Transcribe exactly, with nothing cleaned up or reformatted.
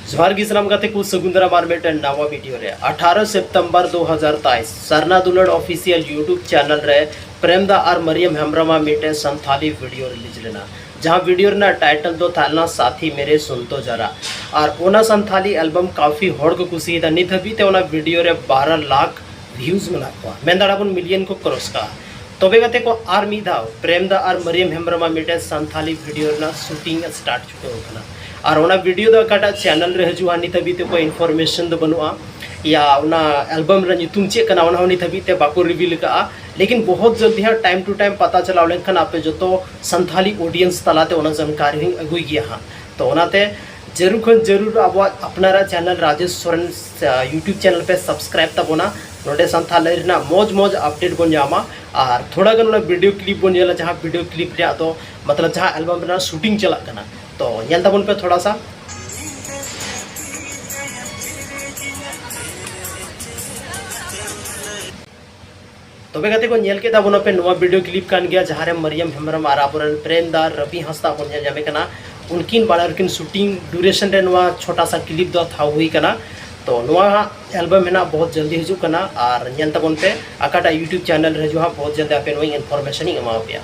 ᱡᱚᱦᱟᱨ ᱜᱮ ᱥᱟᱱᱟᱢ ᱜᱟᱛᱮ ᱠᱚ, ᱥᱟᱹᱜᱩᱱ ᱫᱟᱨᱟᱢ ᱟᱨ ᱢᱤᱫᱴᱮᱱ ᱱᱟᱣᱟ ᱵᱷᱤᱰᱤᱭᱳ ᱨᱮ᱾ ᱟᱴᱷᱟᱨᱚ ᱥᱮᱯᱴᱮᱢᱵᱚᱨ ᱫᱩ ᱦᱟᱡᱟᱨ ᱛᱮᱭᱤᱥ, ᱥᱟᱨᱱᱟ ᱫᱩᱞᱟᱹᱲ ᱚᱯᱷᱤᱥᱤᱭᱟᱞ YouTube ᱪᱮᱱᱮᱞ ᱨᱮ ᱯᱨᱮᱢ ᱫᱟ ᱟᱨ ᱢᱟᱨᱤᱭᱟᱢ ᱦᱮᱢᱵᱨᱚᱢᱟᱜ ᱢᱤᱫᱴᱮᱱ ᱥᱟᱱᱛᱷᱟᱞᱤ ᱵᱷᱤᱰᱤᱭᱳ ᱨᱤᱞᱤᱡᱽ ᱞᱮᱱᱟ, ᱡᱟᱦᱟᱸ ᱵᱷᱤᱰᱤᱭᱳ ᱨᱮᱱᱟᱜ ᱴᱟᱭᱴᱮᱞ ᱫᱚ ᱛᱟᱦᱮᱸ ᱞᱮᱱᱟ ᱥᱟᱛᱷᱤ ᱢᱮᱨᱮ ᱥᱩᱱ ᱛᱳ ᱡᱟᱨᱟ᱾ ᱟᱨ ᱚᱱᱟ ᱥᱟᱱᱛᱷᱟᱞᱤ ᱮᱞᱵᱟᱢ ᱠᱟᱯᱷᱤ ᱦᱚᱲ ᱠᱚ ᱠᱩᱥᱤᱭᱟᱫᱟ᱾ ᱱᱤᱛ ᱦᱟᱹᱵᱤᱡ ᱛᱮ ᱚᱱᱟ ᱵᱷᱤᱰᱤᱭᱳ ᱨᱮ ᱵᱟᱨᱚ ᱞᱟᱠᱷ ᱵᱷᱤᱭᱩᱡᱽ ᱢᱮᱱᱟᱜ ᱠᱚᱣᱟ, ᱢᱮᱱ ᱫᱟᱲᱮᱭᱟᱜᱼᱟ ᱵᱚᱱ ᱢᱤᱞᱤᱭᱚᱱ ᱠᱚ ᱠᱨᱚᱥ ᱠᱟᱜᱼᱟ᱾ ᱛᱚᱵᱮ ᱜᱟᱛᱮ ᱠᱚ, ᱟᱨ ᱢᱤᱫ ᱫᱷᱟᱣ ᱯᱨᱮᱢ ᱫᱟ ᱟᱨ ᱢᱟᱨᱤᱭᱟᱢ ᱦᱮᱢᱵᱨᱚᱢᱟᱜ ᱢᱤᱫᱴᱮᱱ ᱥᱟᱱᱛᱷᱟᱞᱤ ᱵᱷᱤᱰᱤᱭᱳ ᱨᱮᱱᱟᱜ ᱥᱩᱴᱤᱝ ᱥᱴᱟᱨᱴ ᱪᱷᱩᱴᱟᱹᱣ ᱟᱠᱟᱱᱟ᱾ ᱟᱨ ᱚᱱᱟ ᱵᱷᱤᱰᱤᱭᱳ ᱫᱚ ᱚᱠᱟᱴᱟᱜ ᱪᱮᱱᱮᱞ ᱨᱮ ᱦᱤᱡᱩᱜᱼᱟ, ᱱᱤᱛ ᱦᱟᱹᱵᱤᱡ ᱛᱮ ᱚᱠᱚᱭ ᱤᱱᱯᱷᱚᱨᱢᱮᱥᱚᱱ ᱫᱚ ᱵᱟᱹᱱᱩᱜᱼᱟ᱾ ᱭᱟ ᱚᱱᱟ ᱮᱞᱵᱟᱢ ᱨᱮᱱᱟᱜ ᱧᱩᱛᱩᱢ ᱪᱮᱫ ᱠᱟᱱᱟ, ᱚᱱᱟ ᱦᱚᱸ ᱱᱤᱛ ᱦᱟᱹᱵᱤᱡ ᱛᱮ ᱵᱟᱠᱚ ᱨᱤᱵᱷᱤᱞ ᱟᱠᱟᱫᱼᱟ᱾ ᱞᱮᱠᱤᱱ ᱵᱚᱦᱩᱛ ᱡᱚᱞᱫᱤ ᱦᱟᱸᱜ, ᱴᱟᱭᱤᱢ ᱴᱩ ᱴᱟᱭᱤᱢ ᱯᱟᱛᱟ ᱪᱟᱞᱟᱣ ᱞᱮᱱᱠᱷᱟᱱ ᱟᱯᱮ ᱡᱚᱛᱚ ᱥᱟᱱᱛᱷᱟᱞᱤ ᱚᱰᱤᱭᱮᱱᱥ ᱛᱟᱞᱟᱛᱮ ᱚᱱᱟ ᱡᱟᱱᱠᱟᱨᱤ ᱦᱚᱸᱧ ᱟᱹᱜᱩᱭ ᱜᱮᱭᱟ ᱦᱟᱸᱜ᱾ ᱛᱚ ᱚᱱᱟᱛᱮ ᱡᱟᱹᱨᱩᱲ ᱠᱷᱚᱱ ᱡᱟᱹᱨᱩᱲ ᱟᱵᱚᱣᱟᱜ ᱟᱯᱱᱟᱨᱟᱜ channel Rajesh Soren YouTube channel ᱯᱮ ᱥᱟᱵᱥᱠᱨᱟᱭᱤᱵ ᱛᱟᱵᱚᱱᱟ᱾ ᱱᱚᱰᱮ ᱥᱟᱱᱛᱷᱟᱞᱤ ᱨᱮᱱᱟᱜ ᱢᱚᱡᱽ ᱢᱚᱡᱽ ᱟᱯᱰᱮᱴ ᱵᱚᱱ ᱧᱟᱢᱟ᱾ ᱟᱨ ᱛᱷᱚᱲᱟ ᱜᱟᱱ ᱚᱱᱟ ᱵᱷᱤᱰᱤᱭᱳ ᱠᱞᱤᱯ ᱵᱚᱱ ᱧᱮᱞᱟ, ᱡᱟᱦᱟᱸ ᱵᱷᱤᱰᱤᱭᱳ ᱠᱞᱤᱯ ᱨᱮᱭᱟᱜ ᱫᱚ, ᱢᱚᱛᱞᱚᱵ, ᱡᱟᱦᱟᱸ ᱮᱞᱵᱟᱢ ᱨᱮᱱᱟᱜ ᱥᱩᱴᱤᱝ ᱪᱟᱞᱟᱜ ᱠᱟᱱᱟ᱾ ᱛᱚ ᱧᱮᱞ ᱛᱟᱵᱚᱱ ᱯᱮ ᱛᱷᱚᱲᱟ ᱥᱟ᱾ ᱛᱚᱵᱮ ᱜᱟᱛᱮ ᱠᱚ, ᱧᱮᱞ ᱠᱮᱫ ᱛᱟᱵᱚᱱᱟᱯᱮ, ᱱᱚᱣᱟ ᱵᱷᱤᱰᱤᱭᱳ ᱠᱞᱤᱯ ᱠᱟᱱ ᱜᱮᱭᱟ, ᱡᱟᱦᱟᱸ ᱨᱮ ᱢᱟᱨᱤᱭᱟᱢ ᱦᱮᱢᱵᱨᱚᱢ ᱟᱨ ᱟᱵᱚᱨᱮᱱ ᱯᱨᱮᱢ ᱫᱟ ᱨᱚᱵᱤ ᱦᱟᱸᱥᱫᱟ ᱵᱚᱱ ᱧᱮᱞ ᱧᱟᱢᱮ ᱠᱟᱱᱟ᱾ ᱩᱱᱠᱤᱱ ᱵᱟᱱᱟᱨ ᱠᱤᱱ ᱥᱩᱴᱤᱝ ᱰᱩᱨᱮᱥᱚᱱ ᱨᱮ ᱱᱚᱣᱟ ᱪᱷᱳᱴᱟ ᱥᱟ ᱠᱞᱤᱯ ᱫᱚ ᱦᱟᱛᱟᱣ ᱦᱩᱭ ᱠᱟᱱᱟ᱾ ᱛᱚ ᱱᱚᱣᱟ ᱮᱞᱵᱟᱢ ᱦᱮᱱᱟᱜ, ᱵᱚᱦᱩᱛ ᱡᱚᱞᱫᱤ ᱦᱤᱡᱩᱜ ᱠᱟᱱᱟ᱾ ᱟᱨ ᱧᱮᱞ ᱛᱟᱵᱚᱱ ᱯᱮ, ᱚᱠᱟᱴᱟᱜ YouTube ᱪᱮᱱᱮᱞ ᱨᱮ ᱦᱤᱡᱩᱜᱼᱟ, ᱵᱚᱦᱩᱛ ᱡᱚᱞᱫᱤ ᱟᱯᱮ ᱱᱚᱣᱟ ᱤᱱᱯᱷᱚᱨᱢᱮᱥᱚᱱ ᱤᱧ ᱮᱢᱟ ᱯᱮᱭᱟ᱾